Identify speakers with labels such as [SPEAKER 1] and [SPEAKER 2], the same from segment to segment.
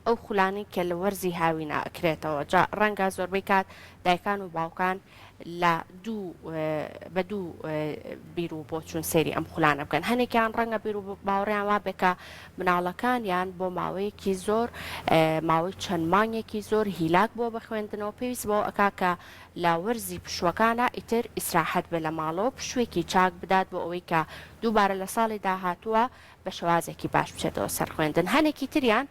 [SPEAKER 1] ئەو خولانەی کە لە وەرزی هاوینا ئەکرێتەوە جا ڕەنگە زۆربەی کات دایکان و باوکان لە دوو بە دوو بیر و بۆچوون سەیری ئەم خولانە بکەن هەنێکیان ڕەنگە بیر و باوەڕیان وابێ کە مناڵەکانیان بۆ ماوەیەکی زۆر ماوەی چەند مانگێکی زۆر هیلاک بووە بە خوێندنەوە پێویست بەوە ئەکا کە لە وەرزی پشووەکانا ئیتر ئیسراحەت بێ لە ماڵەوە پشووێکی چاک بدات بۆ ئەوەی کە دووبارە لە ساڵی داهاتووە بە شێوازێکی باش بچێتەوە سەر خوێندن هەنێکی تریان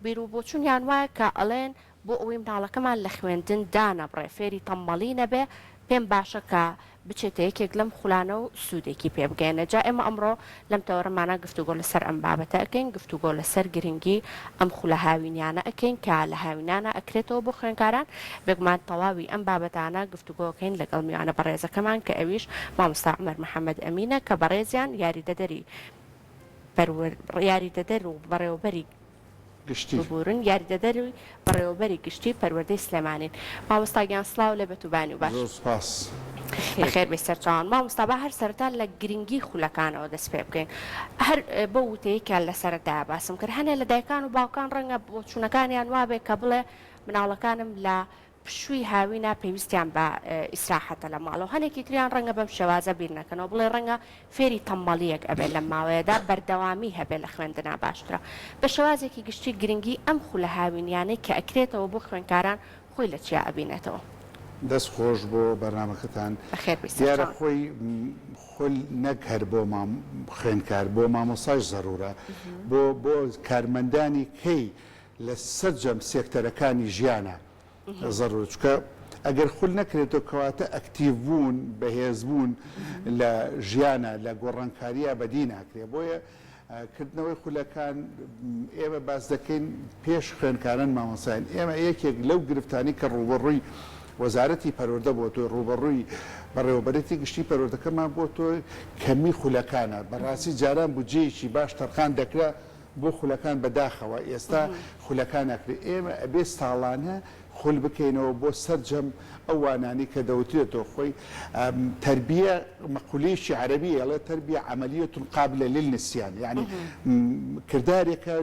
[SPEAKER 1] بیر و بۆچوونیان وایە کە ئەڵێن بۆ ئەوەی مناڵەکەمان لە خوێندن دانەبڕێ فێری تەممەڵی نەبێ پێم باشە کە بچێتە یەکێک لەم خولانە و سوودێکی پێ بگەیەنێ جا ئێمە ئەمڕۆ لەم تەوەرەمانا گفتوگۆ لەسەر ئەم بابەتە ئەکەین گفتوگۆ لەسەر گرنگی ئەم خولە هاوینیانە ئەکەین کە لە هاوینانا ئەکرێتەوە بۆ خوێنکاران بێگومان تەواوی ئەم بابەتانە گفتوگۆ ئەکەین لەگەڵ میوانە بەڕێزەکەمان کە ئەویش مامۆستا عومەر محەمەد ئەمینە کە بەڕێزیان یاریدەدەری پەروەر یاریدەدەر و بەڕێوەبەری
[SPEAKER 2] گشتی.
[SPEAKER 1] ببورن یاریدەدەری بەڕێوەبەری گشتی پەروەردەی سلێمانین. مامۆستا گیان سڵاو لێ بێت و بانی و باش.
[SPEAKER 2] زۆر سوپاس.
[SPEAKER 1] بەخێر بێی سەرچاوان. مامۆستا با هەر سەرەتا لە گرنگی خولەکانەوە دەست پێ بکەین. هەر بەو وتەیەی کە لە سەرەتایا باسم کرد هەنێ لە دایکان و باوکان ڕەنگە بۆچوونەکانیان وابێ کە بڵێ مناڵەکانم لە پشووی هاوینە پێویستیان بە ئیسراحەتە لە ماڵەوە، هەنێکی تریان ڕەنگە بەم شێوازە بیر نەکەنەوە بڵێ ڕەنگە فێری تەمبەڵییەک ئەبێت لەم ماوەیەدا بەردەوامی هەبێت لە خوێندنا باشترە. بە شێوازێکی گشتی گرنگی ئەم خولە هاوینیانەی کە ئەکرێتەوە بۆ خوێندکاران خۆی لە چیا ئەبینێتەوە؟
[SPEAKER 2] دەست خۆش بۆ بەرنامەکەتان.
[SPEAKER 1] بەخێر بێی
[SPEAKER 2] دیارە
[SPEAKER 1] سەرچاوان.
[SPEAKER 2] خۆی خول نەک هەر بۆ مام خوێندکار بۆ مامۆستاش زەرورە بۆ بۆ کارمەندانی کەی لە سەرجەم سێکتەرەکانی ژیانە زەرورە چونکە ئەگەر خول نەکرێتەوە کەواتە ئەکتیڤ بوون بەهێز بوون لە ژیانە لە گۆڕانکاریە بەدی ناکرێ بۆیە کردنەوەی خولەکان ئێمە باس دەکەین پێش خوێندکاران مامۆستایان ئێمە یەکێک لەو گرفتانی کە ڕووبەڕووی وەزارەتی پەروەردە بۆ تۆی ڕووبەڕووی بەڕێوەبەرێتی گشتی پەروەردەکەمان بۆ تۆ کەمی خولەکانە بەڕاستی جاران بودجەیەکی باش تەرخان دەکرا بۆ خولەکان بەداخەوە ئێستا خولەکان ناکرێت ئێمە ئەبێ ساڵانە خول بکەینەوە بۆ سەرجەم ئەو وانانەی کە دەوترێتەوە خۆی تەربیە مەقولەیەکی عەرەبی ئەڵێ تەربیە عەمەلیەت قابلە للنسیان یعنی کردارێکە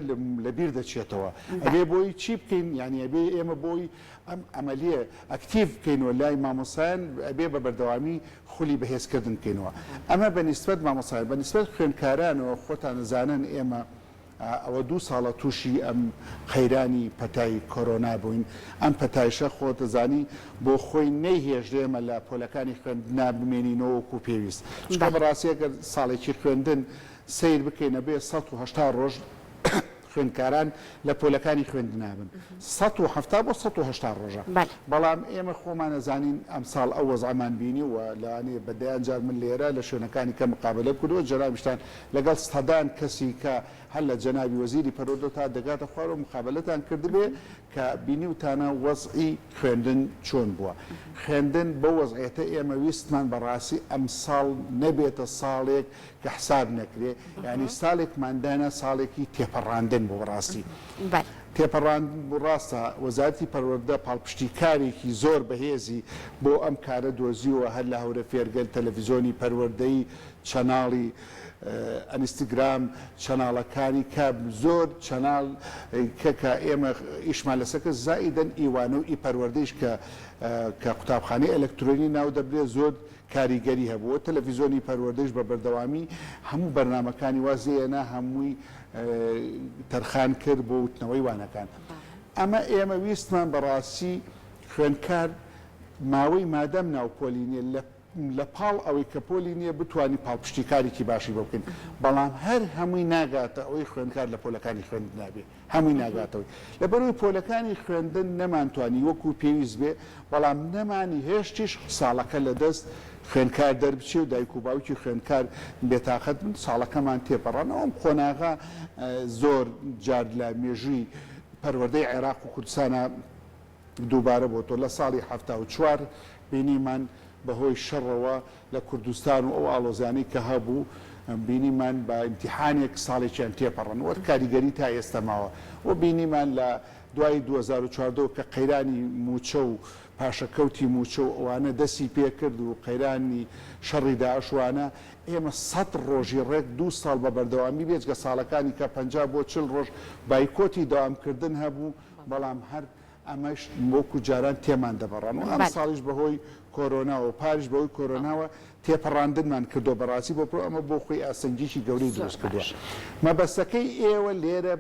[SPEAKER 2] لەبیر دەچێتەوە ئەبێ بۆی چی بکەین یعنی ئەبێ ئێمە بۆی ئەم عەمەلیە ئەکتیڤ بکەینەوە لای مامۆستایان ئەبێ بە بەردەوامی خولی بەهێزکردن بکەینەوە ئەمە بە نیسبەت مامۆستایان بە نیسبەت خوێندکارانەوە خۆتان ئەزانن ئێمە ئەوە دوو ساڵە تووشی ئەم قەیرانی پەتای کۆرۆنا بووین ئەم پەتایشە خۆت ئەزانی بۆ خۆی نەیهێشت ئێمە لە پۆلەکانی خوێندنا بمێنینەوە وەکو پێویست چونکە بەڕاستی ئەگەر ساڵێکی خوێندن سەیر بکەین ئەبێ 180 ڕۆژ خوێندکاران لە پۆلەکانی خوێندنا بن 170 بۆ 180 ڕۆژە بەڵام ئێمە خۆمان ئەزانین ئەمساڵ ئەو وەزعەمان بینی و لەوانەیە بە دەیان جار من لێرە لە شوێنەکانی کە مقابەلەم کردووە جەنابیشتان لەگەڵ سەدان کەسی کە هەر لە جەنابی وەزیری پەروەردە تا دەگاتە خوارەوە مقابەلەتان کردبێ کە بینیوتانە وەزعی خوێندن چۆن بووە خوێندن بەو وەزعیەتە ئێمە ویستمان بەڕاستی ئەمساڵ نەبێتە ساڵێک کە حساب نەکرێ یانی سالێکمان دانا ساڵێکی تێپەڕاندن بوو بەڕاستی تێپەڕاندن بوو ڕاستە وەزارەتی پەروەردە پاڵپشتی کارێکی زۆر بەهێزی بۆ ئەم کارە دۆزیوە هەر لە هەورە فێرگەل تەلەفیزۆنی پەروەردەیی چەناڵی ئەنستگرام چەناڵەکانی کە زۆر چەناڵ کە کە ئێمە ئیشمان لەسەر کرد زائیدەن ئیوانە و ئی پەروەردەیش کە کە قوتابخانەی ئەلکترۆنی ناو دەبرێ زۆر کاریگەری هەبوو و تەلەفیزۆنی پەروەردەیش بە بەردەوامی هەموو بەرنامەکانی واز لێ هێنا هەمووی تەرخان کرد بۆ وتنەوەی وانەکان. ئەمە ئێمە ویستمان بەڕاستی خوێندکار ماوەی مادام ناو پۆلی نیە لە لە پاڵ ئەوەی کە پۆلی نیە بتوانین پاڵپشتیکارێکی باشی بۆ بکەین بەڵام هەر هەمووی ناگاتە ئەوەی خوێندکار لە پۆلەکانی خوێندنا بێ. هەمووی ناگاتەوەی لەبەرئەوەی پۆلەکانی خوێندن نەمانتوانی وەکو پێویست بێ بەڵام نەمانی هێشتیش ساڵەکە لەدەست خوێندکار دەربچێ و دایک و باوکی خوێندکار بێتاقەت بن ساڵەکەمان تێپەڕانەوە ئەم قۆناغە زۆر جار لە مێژووی پەروەردەی عێراق و کوردستانا دووبارە بۆتەوە لە ساڵی 74 بینیمان بەهۆی شەڕەوە لە کوردستان و ئەو ئاڵۆزیانەی کە هەبوو بینیمان بە ئیمتیحانێک ساڵێکیان تێپەڕن وەک کاریگەری تا ئێستا ماوە و بینیمان لە دوای 2014 کە قەیرانی مووچە و. پاشەکەوتی مووچە و ئەوانە دەستی پێکرد و قەیرانی شەڕی داعش وانە، ئێمە سەت ڕۆژی ڕێک دوو ساڵ بە بەردەوامی بێجگە ساڵەکانی کە 50 بۆ 40 ڕۆژ بایکۆتی دەوامکردن هەبوو، بەڵام هەر ئەمەش وەکو جاران تێمان دەبەڕان و ئەمساڵیش بەهۆی کۆرۆناوە و پاریش بەهۆی کۆرۆناوە تێپەڕاندنمان کردووە بەڕاستی بۆ پرۆ ئەمە بۆ خۆی ئاستەنگیی گەورەی دروست کردووە. مەبەستەکەی ئێوە لێرە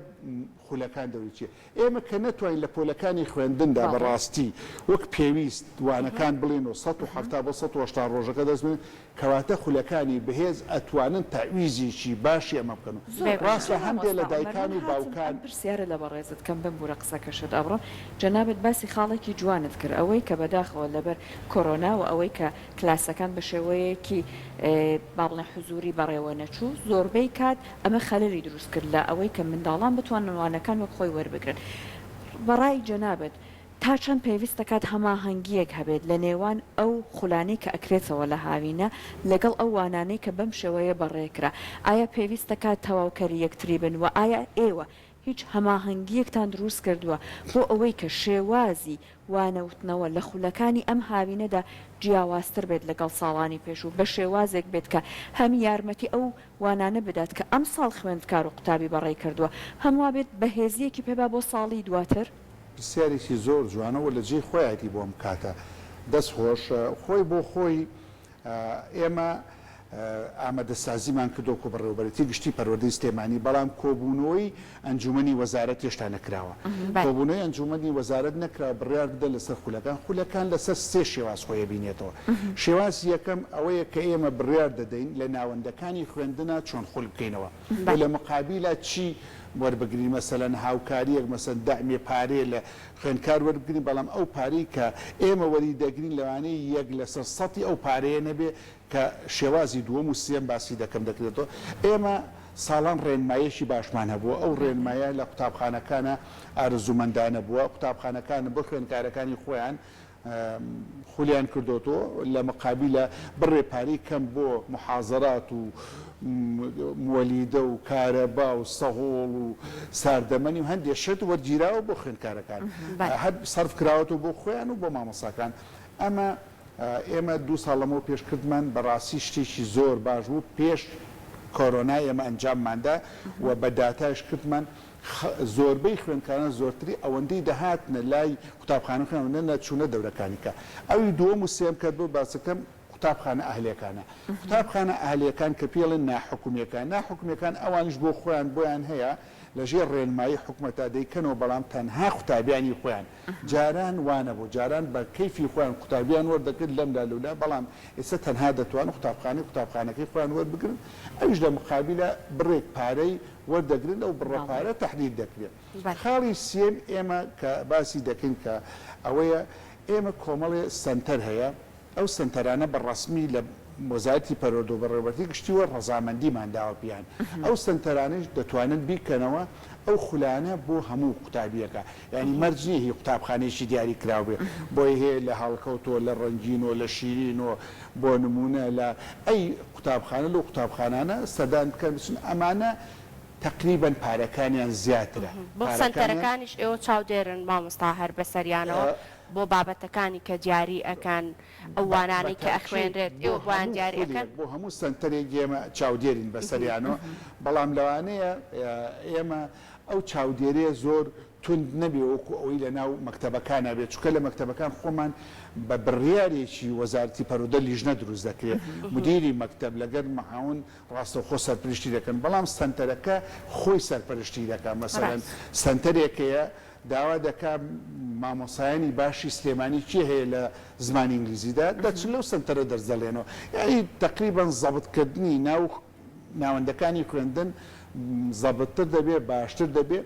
[SPEAKER 2] خولەکان دەوری چییە؟ ئێمە کە نەتوانین لە پۆلەکانی خوێندندا بە ڕاستی وەک پێویست وانەکان بڵێین و 170 بۆ 180 ڕۆژەکە دەست بنێین، کەواتە خولەکانی بەهێز ئەتوانن تەعویزێکی باشی ئەمە بکەن و
[SPEAKER 3] زۆر
[SPEAKER 2] ڕاستە
[SPEAKER 3] باشە
[SPEAKER 2] هەندێ
[SPEAKER 3] مامۆستا
[SPEAKER 2] لە
[SPEAKER 3] عومەر
[SPEAKER 2] دایکان
[SPEAKER 3] من
[SPEAKER 2] و
[SPEAKER 3] هاتم
[SPEAKER 2] باوکان.
[SPEAKER 3] ئەم پرسیارە لە بەڕێزت کەم بمبورە قسەکەشت ئەبڕم جەنابت باسی خاڵێکی جوانت کرد ئەوەی کە بەداخەوە لەبەر کۆرۆنا و ئەوەی کە کلاسەکان بە شێوەیەکی با بڵێن حزوری بەڕێوە نەچوو زۆربەی کات ئەمە خەلەلی دروست کرد لە ئەوەی کە منداڵان بتوانن وانەکان وەک خۆی وەربگرن. بەڕای جەنابت تا چەند پێویست دەکات هەماهەنگییەک هەبێت لە نێوان ئەو خولانەی کە ئەکرێتەوە لە هاوینە لەگەڵ ئەو وانانەی کە بەم شێوەیە بەڕێکرا؟ ئایا پێویست دەکات تەواوکەری یەکتری بن و ئایا ئێوە هیچ هەماهەنگییەکتان دروست کردووە بۆ ئەوەی کە شێوازی وانەوتنەوە لە خولەکانی ئەم هاوینەدا جیاوازتر بێت لەگەڵ ساڵانی پێشوو، بە شێوازێک بێت کە هەم یارمەتی ئەو وانانە بدات کە ئەمساڵ خوێندکار و قوتابی بەڕێی کردووە، هەم وابێت بەهێزییەکی پێ با بۆ ساڵی دواتر؟
[SPEAKER 2] پرسیارێکی زۆر جوانە و لە جێی خۆیەتی بۆ ئەم کاتە. دەست خۆش. خۆی بۆ خۆی ئێمە ئامادەسازیمان کردووە وەکو بەڕێوەبەرێتی گشتی پەروەردەی سلێمانی، بەڵام کۆبوونەوەی ئەنجوومەنی وەزارەت هێشتا نەکراوە. کۆبوونەوەی ئەنجوومەنی وەزارەت نەکراوە بڕیار بدەن لەسەر خولەکان، خولەکان لەسەر سێ شێواز خۆی ئەبینێتەوە. شێوازی یەکەم ئەوەیە کە ئێمە بڕیار دەدەین لە ناوەندەکانی خوێندنا چۆن خول بکەینەوە و لە مقابیلا چی وەربگرین، مەسەلەن هاوکارییەک، مەسەلەن دەعمێ پارەیە لە خوێندکار وەربگرین، بەڵام ئەو پارەی کە ئێمە وەری دەگرین لەوانەیە یەک لەسەر سەتی ئەو پارەیە نەبێ کە شێوازی دووەم و سێیەم باسی دەکەم دەکرێتەوە. ئێمە ساڵان ڕێنماییەکی باشمان هەبووە، ئەو ڕێنمایە لە قوتابخانەکانا ئارەزوومەندانە بووە، قوتابخانەکان بۆ خوێندکارەکانی خۆیان خولیان کردۆتەوە، لە مقابیلە بڕێ پارەی کەم بۆ محازەرات و موەلیدە و کارەبا و سەهۆڵ و ساردەمەنی و هەندێ شت وەرگیراوە بۆ خوێندکارەکان هەر سەرف کراوەتەوە بۆ خۆیان و بۆ مامۆستاکان. ئەمە ئێمە دوو ساڵ لەمەو پێش کردمان، بەڕاستی شتێکی زۆر باش بوو، پێش کۆرۆنا ئێمە ئەنجامماندا و بە داتایش کردمان، زۆربەی خوێندکاران زۆرتری ئەوەندەی دەهاتنە لای قوتابخانە خوێن ئەوەندە نەچوونە دەورەکانی کە ئەوی دووەم و سێیەم کە بۆ باسەکەم قوتابخانە ئەهلیەکانە قوتابخانە ئەهلیەکان کە پێڵێن ناحکومیەکان ناحکومیەکان ئەوانیش بۆ خۆیان بۆیان هەیە لەژێر ڕێنمایی حکومەتا دەیکەنەوە بەڵام تەنها قوتابیانی خۆیان جاران وانەبوو جاران بە کەیفی خۆیان قوتابیان وەردەگرت لەم لا لەولا بەڵام ئێستا تەنها دەتوانن قوتابخانەی قوتابخانەکەی خۆیان وەربگرن ئەویش لە مقابیلا بڕێک پارەی وەردەگرن ئەو بڕە پارە تەحدید دەکرێت. خاڵی سێیەم ئێمە کە باسی دەکەین کە ئەوەیە ئێمە کۆمەڵێ سەنتەر هەیە ئەو سەنتەرانە بە ڕەسمی لە وەزارەتی پەروەردە و بەڕێوەبەرێتی گشتیوە ڕەزامەندیمان داوە پێیان ئەو سەنتەرانەیش دەتوانن بیکەنەوە ئەو خولانە بۆ هەموو قوتابیەکە یانی مەرج نیە هی قوتابخانەیەکی دیاری کراو بێ بۆی هەیە لە هەڵکەوتۆ لە ڕەنگینۆ لە شیرینۆ بۆ نمونە لە ئەی قوتابخانە لەو قوتابخانانە سەردان بکەن بچن ئەمانە تەقریبەن پارەکانیان زیاترە
[SPEAKER 1] بۆ
[SPEAKER 2] پارەکانیان.
[SPEAKER 1] سەنتەرەکانیش ئێوە چاودێرن مامۆستا هەر بەسەریانەوە بۆ بابەتەکانی کە دیاری ئەکەن ئەو
[SPEAKER 2] بە
[SPEAKER 1] وانانەی کە
[SPEAKER 2] تەئکید
[SPEAKER 1] ئەخوێنرێت
[SPEAKER 2] بۆ
[SPEAKER 1] ئێوە بۆیان
[SPEAKER 2] هەموو
[SPEAKER 1] دیاری ئەکەن؟
[SPEAKER 2] خولێک بۆ هەموو سەنتەرێک ئێمە چاودێرین بەسەریانەوە بەڵام لەوانەیە ئێمە ئەو چاودێریە زۆر توند نەبێ وەکو ئەوەی لە ناو مەکتەبەکانا بێت، چونکە لە مەکتەبەکان خۆمان بە بڕیارێکی وەزارەتی پەروەردە لیژنە دروست دەکرێ، مدیری مەکتەب لەگەر معاون ڕاستەوخۆ سەرپرشتی دەکەن، بەڵام سەنتەرەکە خۆی سەرپەرشتی دەکا، مەسەلەن سەنتەرێک هەیە داوا دەکا مامۆستایانی باشی سلێمانی کێ هەیە لە زمانی ئینگلیزیدا دەچن لەو سەنتەرە دەرس دەڵێنەوە، یانی تەقریبەن زەبتکردنی ناو ناوەندەکانی خوێندن زەبتتر دەبێ، باشتر دەبێ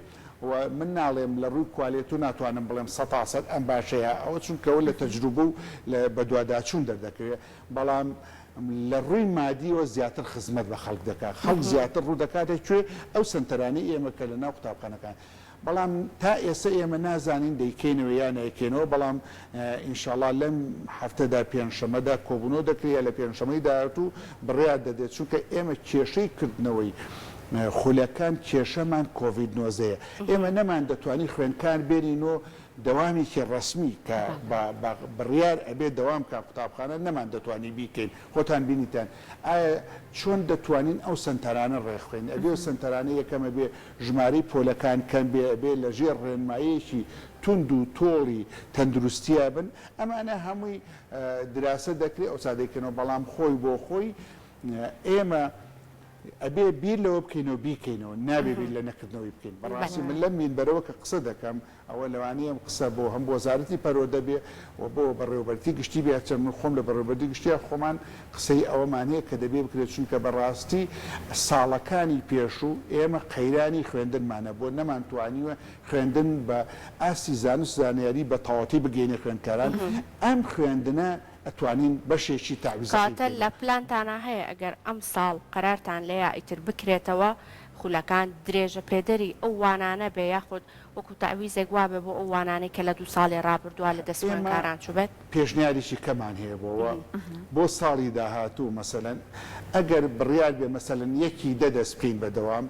[SPEAKER 2] و من ناڵێم لە ڕووی کوالێتو ناتوانم بڵێم سەتا سەد ئەم باشە یا ئەوە چونکە ئەوە لە تەجروبە و لە بەدواداچوون دەردەکەوێ بەڵام لە ڕووی مادیەوە زیاتر خزمەت بە خەڵک دەکا خەڵک زیاتر ڕوو دەکاتە کوێ ئەو سەنتەرانەی ئێمە کە لە ناو قوتابخانەکان بەڵام تا ئێستا ئێمە نازانین دەیکەینەوە یا نایکەینەوە، بەڵام ئینشاڵا لەم هەفتەدا پێنجشەمەدا کۆبوونەوە دەکرێت یا لە پێنجشەمەی داهاتوو بڕیار دەدرێت، چونکە ئێمە کێشەی کردنەوەی خولەکان کێشەمان کۆڤید 19 یە ئێمە نەمان دەتوانی خوێندکار بێنین و دەوامێکی ڕەسمی کە بە بە بڕیار ئەبێ دەوام کا قوتابخانە نەمان دەتوانی بیکەین خۆتان بینیتان ئایا چۆن دەتوانین ئەو سەنتەرانە ڕێکخەین ئەبێ ئەو سەنتەرانە یەکەم ئەبێ ژمارەی پۆلەکان کەم بێ ئەبێ لە ژێر ڕێنماییەکی توند و تۆڵی تەندروستیا بن ئەمانە هەمووی دراسە دەکرێ ئەوسا دەیکەنەوە بەڵام خۆی بۆ خۆی ئێمە ئەبێ بیر لەوە بکەینەوە بیکەینەوە نابێ بیر لە نەکردنەوەی بکەین بەڕاستی من لەم مینبەرەوە کە قسە دەکەم ئەوە لەوانەیە ئەم قسە بۆ هەم بۆ وەزارەتی پەروەردە بێ و بۆ بەڕێوەبەرتی گشتی بێ هەرچەند من خۆم لە بەڕێوەبەرتی گشتیە خۆمان قسەی ئەوەمان هەیە کە دەبێ بکرێت چونکە بەڕاستی ساڵەکانی پێشوو ئێمە قەیرانی خوێندنمان هەبووە نەمانتوانیوە خوێندن بە ئاستی زانست و زانیاری بە تەواوەتی بگەینە خوێندکاران ئەم خوێندنە ئەتوانین بەشێکی تەعویزەکەی
[SPEAKER 1] کەواتە
[SPEAKER 2] بکەینەوە.
[SPEAKER 1] لە پلانتانا هەیە ئەگەر ئەمساڵ قەرارتان لێیە ئیتر بکرێتەوە خولەکان درێژە پێدەری ئەو وانانە بێ یاخود وەکو تەعویزێک وابێ بۆ ئەو وانانەی کە لە دوو ساڵی ڕابردووە لە دەست
[SPEAKER 2] ئێمە
[SPEAKER 1] خوێندکاران چووبێت؟
[SPEAKER 2] پێشنیارێکی کەمان هەیە بۆوە بۆ ساڵی داهاتوو مەسەلەن ئەگەر بڕیار بێ مەسەلەن یەکی دە دەست بکەین بە دەوام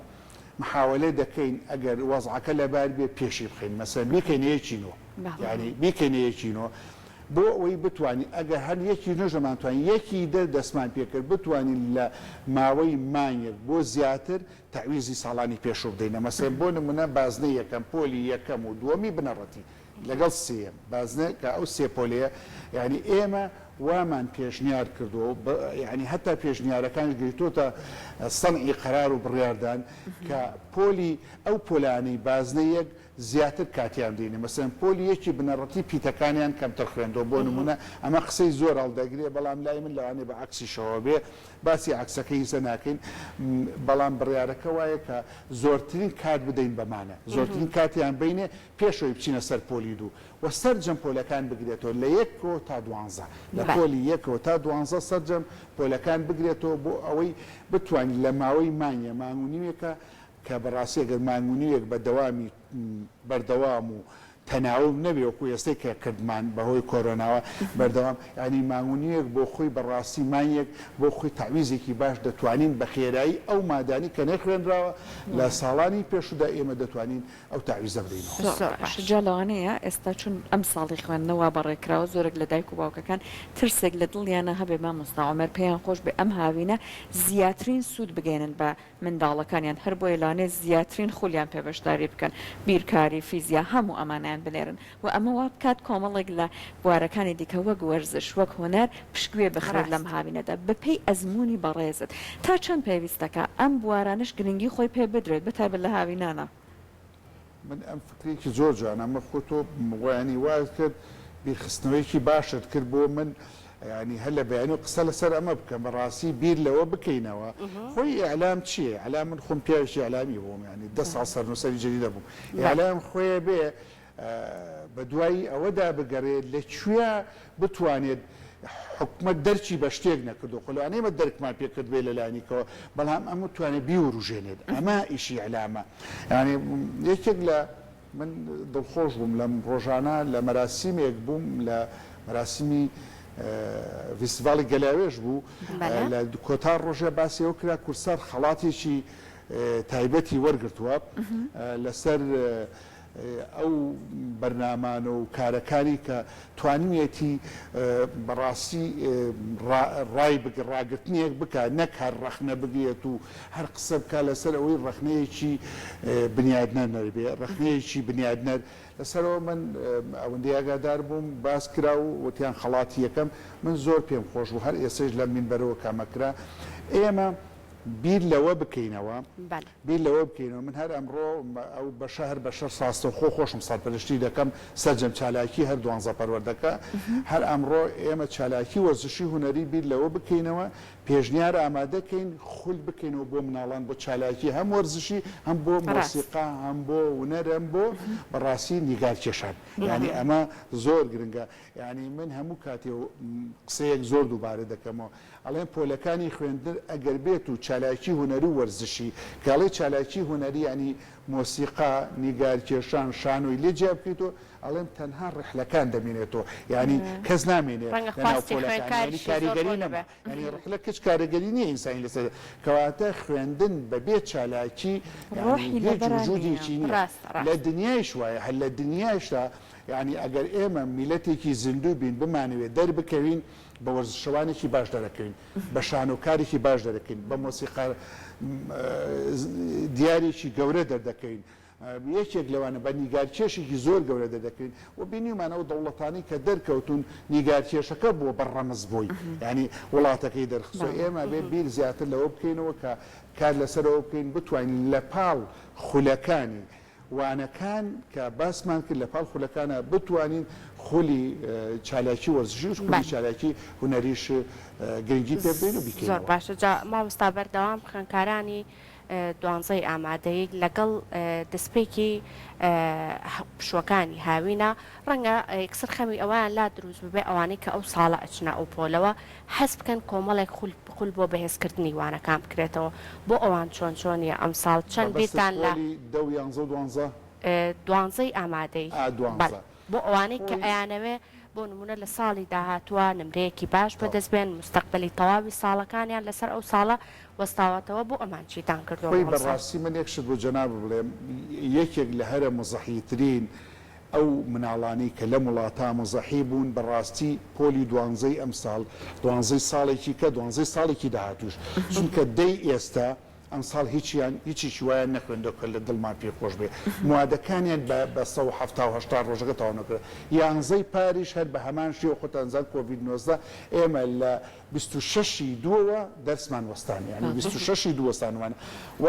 [SPEAKER 2] محاوەلە دەکەین ئەگەر وەزعەکە لەبار بێ پێشی بخەین مەسەلەن بیکەینە یەکی نۆ یانی بیکەینە یەکی نۆ بۆ ئەوەی بتوانین ئەگەر هەر یەکی نۆش نەمانتوانی یەکی دە دەستمان پێکرد بتوانین لە ماوەی مانگێک بۆ زیاتر تەعویزی ساڵانی پێشوو بدەینە مەسەلەن بۆ نمونە بازنەی یەکەم پۆلی یەکەم و دووەمی بنەڕەتی لەگەڵ سێیەم بازنە کە ئەو سێ پۆلەیە یانی ئێمە وامان پێشنیار کردووە و یانی هەتا پێشنیارەکانیش گەیشتۆتە سەنعی قەرار و بڕیاردان کە پۆلی ئەو پۆلانەی بازنەی یەک زیاتر کاتیان بدەینێ مەسەلەن پۆلی یەکی بنەڕەتی پیتەکانیان کەمتر خوێندووە بۆ نمونە ئەمە قسەی زۆر هەڵدەگرێ بەڵام لای من لەوانەیە بە عەکسیشەوە بێ باسی عەکسەکەی ئیسە ناکەین بەڵام بڕیارەکە وایە کە زۆرترین کات بدەین بەمانە زۆرترین کاتیان بینێ پێش ئەوەی بچینە سەر پۆلی دوو و سەرجەم پۆلەکان بگرێتەوە لە یەکەوە تا دوانزە لە پۆلی یەکەوە تا دوانزە سەرجەم پۆلەکان بگرێتەوە بۆ ئەوەی بتوانین لە ماوەی مانگێ مانگ و نیوێکە کە بەڕاستی ئەگەر مانگ و نیوێک بە دەوامی بەردەوام و تەناوب نەبێ وەکو ئێستەی کە کردمان بەهۆی کۆرۆناوە بەردەوام یانی مانگ و نیوێک بۆ خۆی بەڕاستی مانگێک بۆ خۆی تەعویزێکی باش دەتوانین بە خێرایی ئەو مادانەی کە نەخوێنراوە لە ساڵانی پێشوودا ئێمە دەتوانین ئەو تەعویزە بدەینەوە.
[SPEAKER 3] زۆر باشە جا لەوانەیە ئێستا چون ئەم ساڵی خوێندنە وا بەڕێکراوە زۆرێک لە دایک و باوکەکان ترسێک لە دڵیانا هەبێ مامۆستا عومەر پێیان خۆش بێ ئەم هاوینە زیاترین سوود بگەیەنن بە منداڵەکانیان هەر بۆیە لەوانەیە زیاترین خولیان پێ بەشداری بکەن، بیرکاری، فیزیا، هەموو ئەمانەیان بنێرن و ئەمە وا بکات کۆمەڵێک لە بوارەکانی دیکە وەک وەرزش، وەک هونەر پشتگوێ بخرێت لەم
[SPEAKER 1] ڕاست.
[SPEAKER 3] هاوینەدا. بە پێی ئەزموونی بەڕێزت تا چەند پێویستەکە ئەم بوارانەش گرنگی خۆی پێ بدرێت بە تایبەت لە هاوینانا؟
[SPEAKER 2] من ئەم فکرەیەکی زۆر جوانە ئەمە خۆ تۆ یانی وات کرد بیرخستنەوەیەکی باشت کرد بۆ من یانی هەر لە بەیانی قسە لەسەر ئەمە بکەم بەڕاستی بیر لەوە بکەینەوە خۆی ئیعلام چییە ئیعلام من خۆم پیاوێکی ئیعلامی بووم یانی دە ساڵ سەرنووسەری جەریدە بووم ئیعلام خۆی بێ بە دوای ئەوەدا بگەڕێت لە کوێ بتوانێت حکومەت دەرکی بە شتێک نەکردو خۆ لەوانەیە ئێمە دەرکمان پێ کردبێ لە لایەنیکەوە بەڵام ئەم توانێت بیوروژێنێت ئەمە ئیشی ئیعلامە یانی یەکێک لە من دڵخۆش بووم لەم ڕۆژانە لە مەراسیمێک بووم لە مەراسیمی ڤیستیڤاڵی گەلاوێژ بوو لە کۆتا ڕۆژێ باسی ئەوە کرا کوردسات خەڵاتێکی تایبەتی وەرگرتووە لەسەر ئەو بەرنامانە و کارەکانی کە توانیویەتی بەڕاستی ڕای ڕاگرتنێک بکات نەک هەر ڕەخنە بگرێت و هەر قسە بکات لەسەر ئەوەی ڕەخنەیەکی بنیادنەر نەبێ ڕەخنەیەکی بنیادنەر لەسەرەوە من ئەوەندەی ئاگادار بووم باس کرا و وتیان خەڵاتی یەکەم من زۆر پێم خۆش بوو هەر ئێستەش لەم مینبەرەوە کامە کرا ئێمە بیر لەوە بکەینەوە بیر لەوە بکەینەوە من هەر ئەمڕۆ ئەو بەشە هەر بەشە ڕاستەوخۆ خۆشم سەرپەرشتی دەکەم سەرجەم چالاکی هەر دوانزە پەروەردەکە هەر ئەمڕۆ ئێمە چالاکی وەرزشی هونەری بیر لەوە بکەینەوە پێشنیار ئامادە کەین خول بکەینەوە بۆ مناڵان بۆ چالاکی هەم وەرزشی هەم بۆ مۆسیقا هەم بۆ هونەر هەم بۆ بەڕاستی نیگار کێشان یانی ئەمە زۆر گرنگە یانی من هەموو کاتێ قسەیەک زۆر دووبارە دەکەمەوە ئەڵێن پۆلەکانی خوێندن ئەگەر بێت و چالاکی هونەری و وەرزشی، کە ئەڵێی چالاکی هونەری یانی مۆسیقا، نیگارکێشان، شانۆی لێ جیا بکەیتەوە، ئەڵێم تەنها ڕیحلەکان دەمێنێتەوە، یانی کەس نامێنێ
[SPEAKER 1] ڕەنگە
[SPEAKER 2] لەناو
[SPEAKER 1] خواستی
[SPEAKER 2] پۆلەکان، یانی
[SPEAKER 1] خوێندکاریشی زۆر بۆ
[SPEAKER 2] کاریگەری نەما،
[SPEAKER 1] نەبێ.
[SPEAKER 2] یانی ڕیحلە کچ کارێگەری نییە ئینسانی لەسەر، کەواتە خوێندن بەبێ چالاکی یانی
[SPEAKER 3] ڕۆحی
[SPEAKER 2] هیچ
[SPEAKER 3] لەبەرا نییە.
[SPEAKER 2] وجودێکی نییە،
[SPEAKER 1] ڕاستە
[SPEAKER 2] لە
[SPEAKER 1] ڕاستە.
[SPEAKER 2] دنیایش وایە، هەر لە دنیایشدا یانی ئەگەر ئێمە میللەتێکی زیندوو بین بمانەوێ دەربکەوین بە وەرزشەوانێکی باش دەرەکەوین، بە شانۆکارێکی باش دەرەکەین، بە مۆسیقا دیارێکی گەورە دەردەکەوین، یەکێک لەوانە بە نیگارکێشێکی زۆر گەورە دەردەکەوین و بینیومانە ئەو دەوڵەتانەی کە دەرکەوتوون نیگارکێشەکە بووە بە ڕەمز بۆی یانی وڵاتەکەی دەرخستووە، ئێمە ئەبێ بیر زیاتر لەوە بکەینەوە کە کار لەسەر ئەوە بکەین بتوانین لەپاڵ خولەکانی وانەکان کە باسمان کرد لە پاڵ خولەکانا بتوانین خولی چالاکی وەرزشی و خولی چالاکی هونەریش گرنگی پێ بدەین و
[SPEAKER 1] زۆر
[SPEAKER 2] بیکەینەوە.
[SPEAKER 1] باشە جا مامۆستا بەردەوام خوێندکارانی دوانزەی ئامادەیی لەگەڵ دەستپێکی پشووەکانی هاوینە ڕەنگە یەکسەر خەمی ئەوەیان لا دروست ببێ ئەوانەی کە ئەو ساڵە ئەچنە ئەو پۆلەوە حەز بکەن کۆمەڵێک خول خول بۆ بەهێزکردنی وانەکان بکرێتەوە بۆ ئەوان چۆن چۆنیە ئەمساڵ چەند
[SPEAKER 2] مەبەستت
[SPEAKER 1] بیرتان لە.
[SPEAKER 2] پۆلی دە و یانزە و دوانزە؟
[SPEAKER 1] دوانزەی ئامادەیی
[SPEAKER 2] ئا
[SPEAKER 1] بەڵێ
[SPEAKER 2] دوانزە
[SPEAKER 1] بۆ ئەوانەی کە
[SPEAKER 2] خۆی.
[SPEAKER 1] ئەیانەوێ بۆ نمونە لە ساڵی داهاتووا نمرەیەکی باش
[SPEAKER 2] تەواو.
[SPEAKER 1] بەدەست بێن مستەقبەلی تەواوی ساڵەکانیان لەسەر ئەو ساڵە وەستاوەتەوە بۆ ئەمان چیتان کردووە بۆ
[SPEAKER 2] خۆی
[SPEAKER 1] ئەمساڵ؟
[SPEAKER 2] بەڕاستی من یەک شت بۆ جەنابت بڵێم یەکێک لە هەرە موزەحیترین ئەو مناڵانەی کە لەم وڵاتە موزەحی بوون بەڕاستی پۆلی دوانزەی ئەمساڵ دوانزەی ساڵێکی کە دوانزەی ساڵێکی داهاتووش چونکە دەی ئێستا ئەمساڵ هیچیان هیچیکی وایان نەخوێندەوە کە لە دڵمان پێی خۆش بێ موادەکانیان بە بە 170 و 80 ڕۆژەکە تەواو نەکرد یانزەی پاریش هەر بە هەمان شێوە خۆتان زان کۆڤید 19 ئێمە لە 26 ی دووەوە دەرسمان وەستان یانی 26 ی دوو وەستانمان و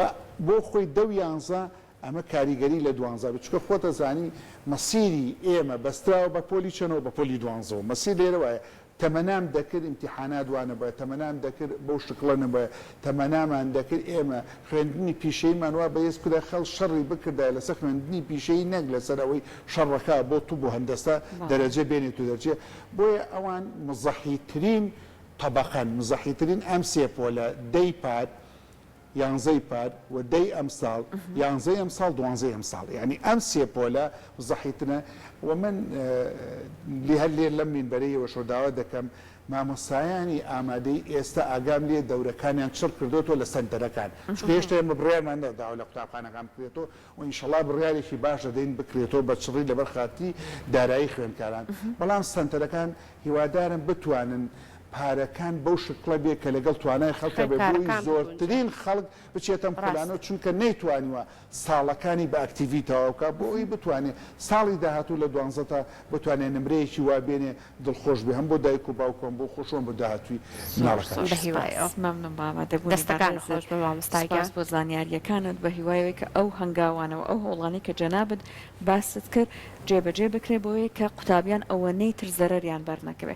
[SPEAKER 2] بۆ خۆی دە و یانزە ئەمە کاریگەری لە دوانزە بێت چونکە خۆت ئەزانی مەسیری ئێمە بەستراوە بە پۆلی چەنەوە بە پۆلی دوانزەوە مەسیر لێرە وایە تەمەنام دەکرد ئیمتیحانات وا نەبایە تەمەنام دەکرد بەو شکڵە نەبایە تەمەنامان دەکرد ئێمە خوێندنی پیشەییمان وا بەهێز بکردایە خەڵک شەڕی بکردایە لەسەر خوێندنی پیشەیی نەک لەسەر ئەوەی شەڕەکە بۆ طب و هەندەسە دەرەجە بێنێت و دەرچێ بۆیە ئەوان مزەحیترین تەبەقەن مزەحیترین ئەم سێ پۆلە دەی پار یانزەی پار و دەی ئەمساڵ، یانزەی ئەمساڵ، دوانزەی ئەمساڵ، یانی ئەم سێ پۆلە زەحیترە و من لێ هەر لێر لەم مینبەرەیەوەشەوە داوا دەکەم مامۆستایانی ئامادەی ئێستا ئاگام لێ دەورەکانیان چڕ کردۆتەوە لە سەنتەرەکان چونکە هێشتا ئێمە بڕیارمان نەداوە لە قوتابخانەکان بکرێتەوە و ئینشەڵا بڕیارێکی باش دەدەین بکرێتەوە بە چڕی لەبەر خاتری دارایی خوێندکاران بەڵام سەنتەرەکان هیوادارم بتوانن پارەکان بەو شکڵە بێ کە لەگەڵ توانای خەڵکا بێ بۆی
[SPEAKER 1] خوێندکارەکان بگونجێ.
[SPEAKER 2] زۆرترین خەڵک بچێتە ئەم خولانەوە
[SPEAKER 1] ڕاستە.
[SPEAKER 2] چونکە نەیتوانیوە ساڵەکانی بە ئەکتیڤی تەواو بکا بۆ ئەوەی بتوانێ ساڵی داهاتوو لە دوانزە تا بتوانێ نمرەیەکی وا بێنێ دڵخۆش بێ هەم بۆ دایک و باوک و هەم بۆ خۆش و هەم بۆ داهاتووی
[SPEAKER 3] زۆر
[SPEAKER 2] مناڵەکانیش.
[SPEAKER 3] زۆر
[SPEAKER 1] بە هیوای
[SPEAKER 3] سوپاس
[SPEAKER 1] ئەو.
[SPEAKER 3] مەمنون بە ئامادەبوونی
[SPEAKER 1] دەستەکانت
[SPEAKER 3] بەڕێزت
[SPEAKER 1] خۆش بێ مامۆستا
[SPEAKER 3] سوپاس
[SPEAKER 1] گیان.
[SPEAKER 3] بۆ زانیاریەکانت بە هیوای ئەوەی کە ئەو هەنگاوانە و ئەو هەوڵانەی کە جەنابت باست کرد جێبەجێ بکرێ بۆیە کە قوتابیان ئەوەنەی تر زەرەریان بەرنەکەوێ.